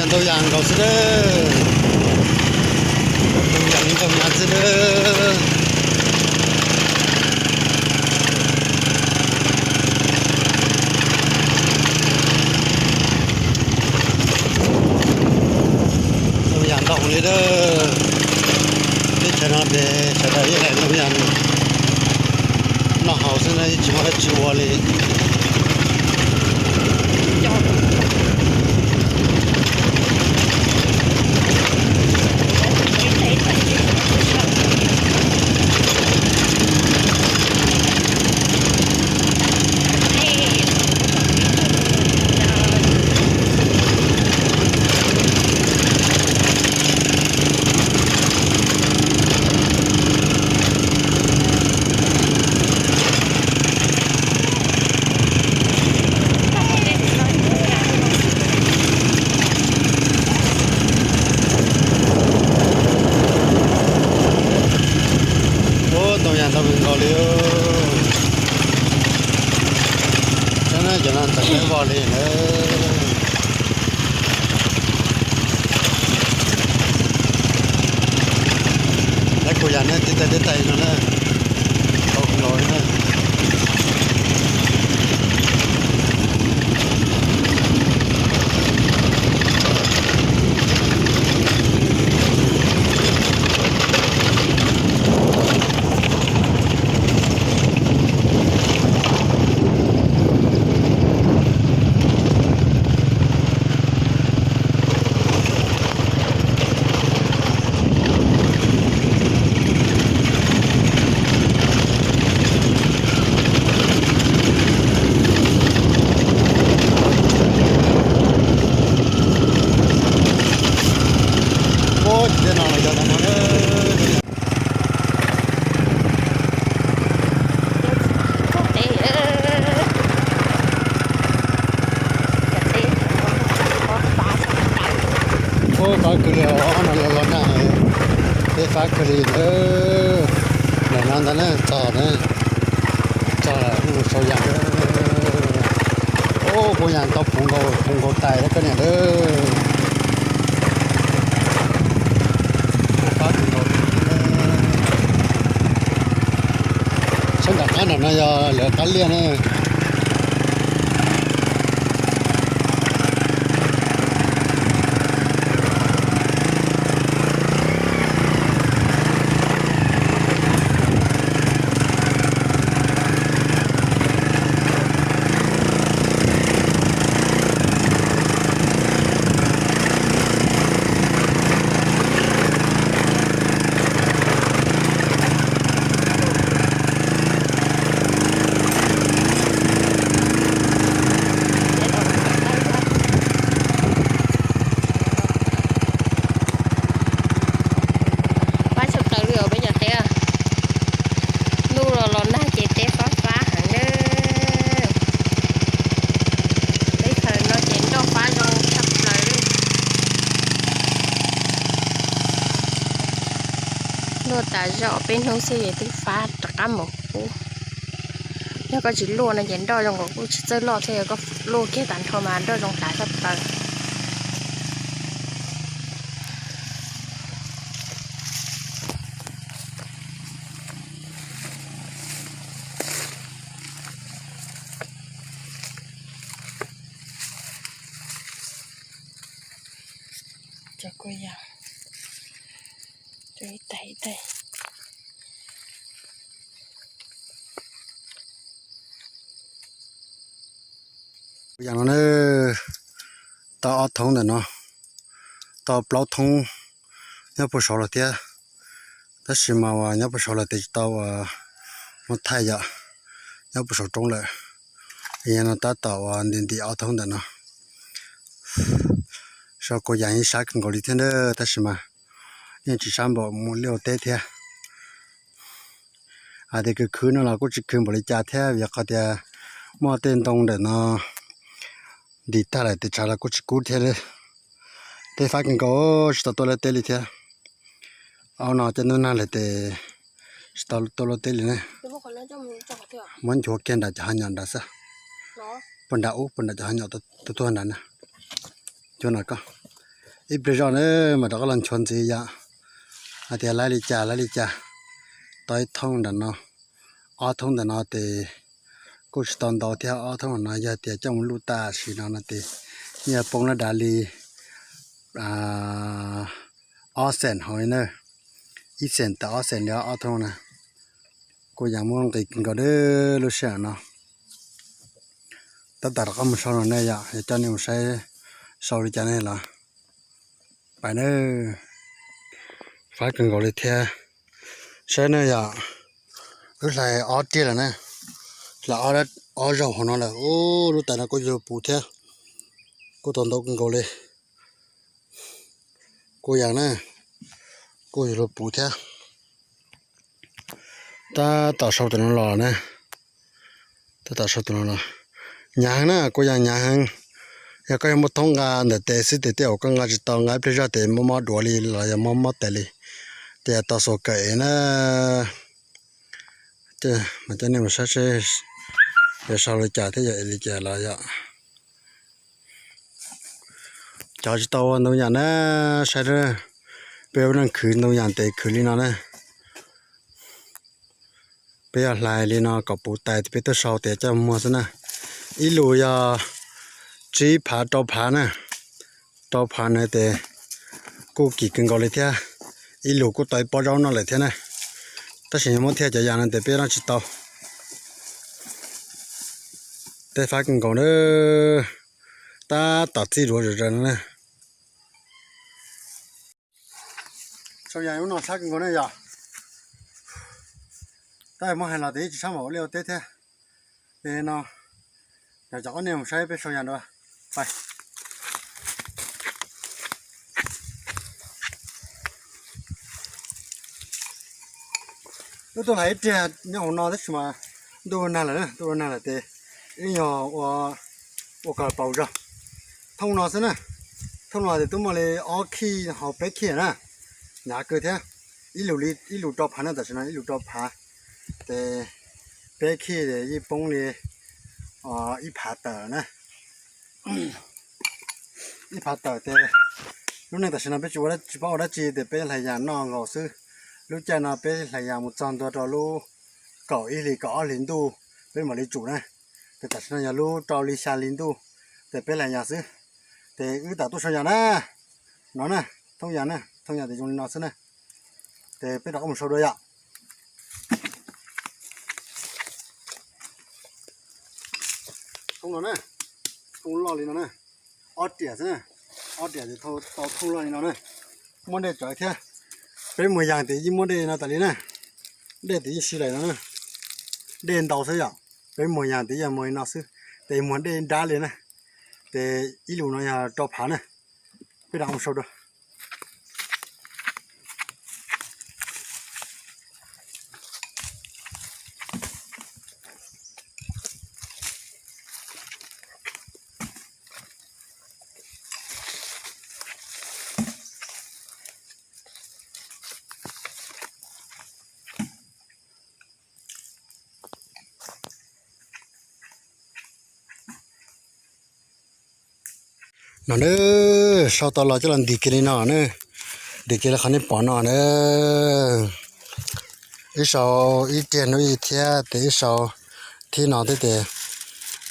Ntau yam nkaus xwb dab. Ntau yam li ntau yam xwb dab. Ntau yam ntau li dab. Teb chaws no ces sawv daws yeej hais ntau yam noj haus xwb na, yeej tsis muaj dab tsi ua li. Ub, ntau yam ntau kawg nkaus li. Cov no cov no txawm peb voj li na. Lawv kuj yam na, tib tais tib tais no na, tau nkaus na. Ub, tsis tias no los yog ntawm no na. Ub, fab kawg li os, no los los nag, teb fab kawg li na. Ntawm no ntag na, txog na, txog lawm, mus sau yas. Ub, kuv yas tau puv nkaus, puv nkaus tais lawm koj niam lawm. Sab nram qab nram no yog lawv qab liaj na. Fab tshaj plaws li os peb cov teb. Ntuj los los nag ces teb fab fab heev na. Teb chaws no ces nroj fab zoo tshaj plaws li. Luaj tas zog peb hnub xwb es twb fab rov qab mus ub. Yog koj tsis luaj no ces nroj zoo nkaus kuj tsis txawj loj thiab, yog koj luaj kiag tag nrho mas nroj zoo tas tshaj plaws. Cov kuj yog ib tais ib tais. Kuj yog no na, tau ob thoob ntawm no, tau plaub thoob nyob puag saud los thiab. Tab sis mas uas nyob puag saud lawm ces tsis tau uas muab thaij yom, nyob puag saud roob lawm. Yog no tab tom uas ntim ntim ob thoob ntawm no. Sau kuj yam ib sab kawg nkaus li thiab ntag, tab sis mas yeej tsis sab npaum mus liaj ua teb thiab. Hais tias khwv khwv no los kuj tsis khwv npaum li cas thiab, vim qhov tias muaj tej ntoo ntawm no ntim tag lawm tes tshav los kuj tsis kub thiab. Teb fab kawg nkaus, tsis tau tuaj luaj teb li thiab. Ob no cov hnub nag lawm tes tsis tau tuaj luaj teb li na. Muab nchuav kiag nram cov hav nyom nrad xwb. Puag nram ub, puag nram cov hav nyom tuaj tuaj nrad na. Cuag no koj, Ib pliag zoj na mas rov qab los nchuav ntxiv yom, hais tias laib li cas laib li cas. Tau ib thoob ntawm no, ob thoob ntawm no ces kuj tsis tau ntau thiab, ob thoob no yog tias coj mus luj tam sim no no ces yeej poob lab dav li ob xees hauv li na, ib xees tawm ob xees li ob thoob na. Kuj yeej muaj nqis kawg nkaus lub sij hawm no. Tab tom rov qab mus sau no ne yom, yog coj nej mus saib sau li cas ne los pais na. Fab kawg nkaus li thiab. Saib na yom, wb hlais ob tiag lawm na, hlais ob zaug hauv no lawm. Lub tais no kuj yuav luag puv thiab, kuj tau ntau kawg nkaus li. Kuj yeej na, kuj yuav luag puv thiab. Tab tom sau tus no los na, tab tom sau tus no los. Hnyav heev na, kuj yeej hnyav heev. Yog koj yuav muaj thoob nqa ntawm tes xwb ces tej zaum koj nqa tsis tau, nqa ib pliag zoj ces mob mob duav li los yog mob mob tes li. Ces yog tau xuas kawm ev na. Mas coj nej mus saib seb yog sau li cas thiab yog ev li cas los yom. Cov tsis tau ua ntoo yam na, saib peb ua neej khwv ntoo yam ces khwv li no na. Peb yog hlais li no kom puv tais peb tuaj sau tias coj muag xwb na. Ib lus yog tsib phav rau phav na, rau phav na ces kuj kim kawg nkaus li thiab. Ib lus kuj tau ib pob zaub noj lawm thiab na. Tab sis yog muab thiaj cov yam no ces peb noj tsis tau. Tej fab kawg nkaus na, tab tom txij duav zom zaws no na. Sau yam lub no sab kawg nkaus na yom. Tab muab hais los tias ib tsis sab mam ua liaj ua teb thiab. Ces no, cov ob niag mus saib peb sau yam dua. Wb tuaj hlais ib riag nyob hauv no tab sis mas ntuj nag lawm, ntuj nag lawm ces wb yog ua kom paus zog. Thooj no xwb na, thooj no ces twb muaj li ob khij hauv peb khij na, hnyav kawg thiab. Ib lus li ib lus rau phav na, tam sim no ib lus rau phav, ces peb khij ces yeej poob li ib phav tawm na. Ib phav tawm ces lub neej tam sim no peb tsis ua, tsis paub ua dab tsi ces peb hlais yas noj nkaus xwb. Lub caij no peb hlais yas mus txog ntua rau lub kaum ib hlis kaum ob hlis ntuj peb mam li tsum na. Ces tam sim no yog lub rau li xya hli ntuj ces peb hlais yas xwb. Ces wb tam tuaj sau yas na, no na, thooj yas na, thooj yas ces zoo li no xwb na. Ces peb rov qab mus sau dua yom. Thooj no na, thooj loj li no na, ob riam xwb na, ob riam ces tau thooj loj li no na. Muaj dej tsawv thiab, peb muag yas ces yeej muaj dej no tas li na, dej ces yeej si lawm no na. Dej ntau xwb yom, peb muag yas ces yog muag li no xwb, ces muag dej nrab li na. Ces ib lus no yog rau phav na, peb rov qab mus sau dua. No na, sau tau los coj los ntim kiag li no na, ntim kiag li qhov nej pom no na. Wb sau ib riag hnub ib thiab ces wb sau thib no thiab ces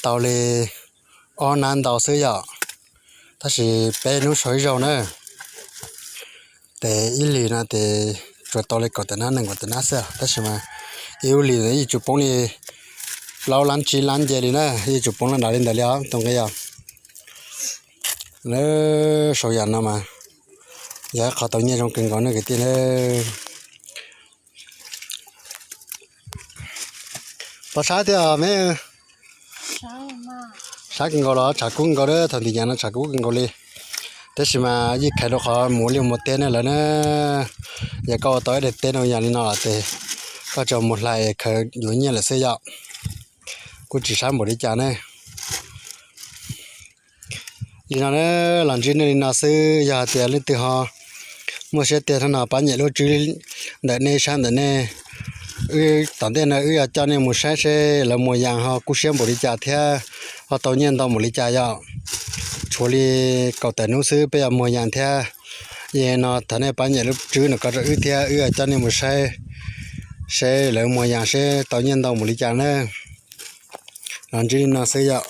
tau li ob hnab ntau xwb yom, tab sis peb hnub sau ib zaug na. Ces ib hlis no ces tsuas tau li kaum tawm hnab nees nkaum tawm hnab xwb, tab sis mas ib lub hlis yeej tsuas poob li plaub lab tsib lab nce li na, yeej tsuas poob laj dav li ntawd li os tus nqi os. Lawv sau yam no mas yog ib qho tau nyiaj zoo kawg nkaus ne kwv tij na. Pov sab thiab me, sab kawg nkaus los tshav kub kawg nkaus, thaum ntim yas no tshav kub kawg nkaus li. Tab sis mas yeej khaws rau qhov mus liaj mus teb ne lawm na. Yog koj ua tau ib daim teb no yam li no los ces koj tsuas mus hlais khaws yuav nyiaj lawm xwb yom. Kuj tsis sab npaum li cas ne. Li no na, los ntsib nej li no xwb, yog hais tias leej twg ho muaj siab tiag no pab nyem lub tswb ntawm nej sab ntawm nej. Wb tom ntej no wb yuav coj nej mus saib seb lawv muag yas ho kub siab npaum li cas thiab ho tau nyiaj ntau npaum li cas yom. puav li kaum tawm hnub xwb peb yuav muag yas thiab. Yog no thov nej pab nyem lub tswb no ko rau wb thiab wb coj nej mus saib seb lawv muag yas seb tau nyiaj ntau mus li cas na. Los ntsib li no xwb yom.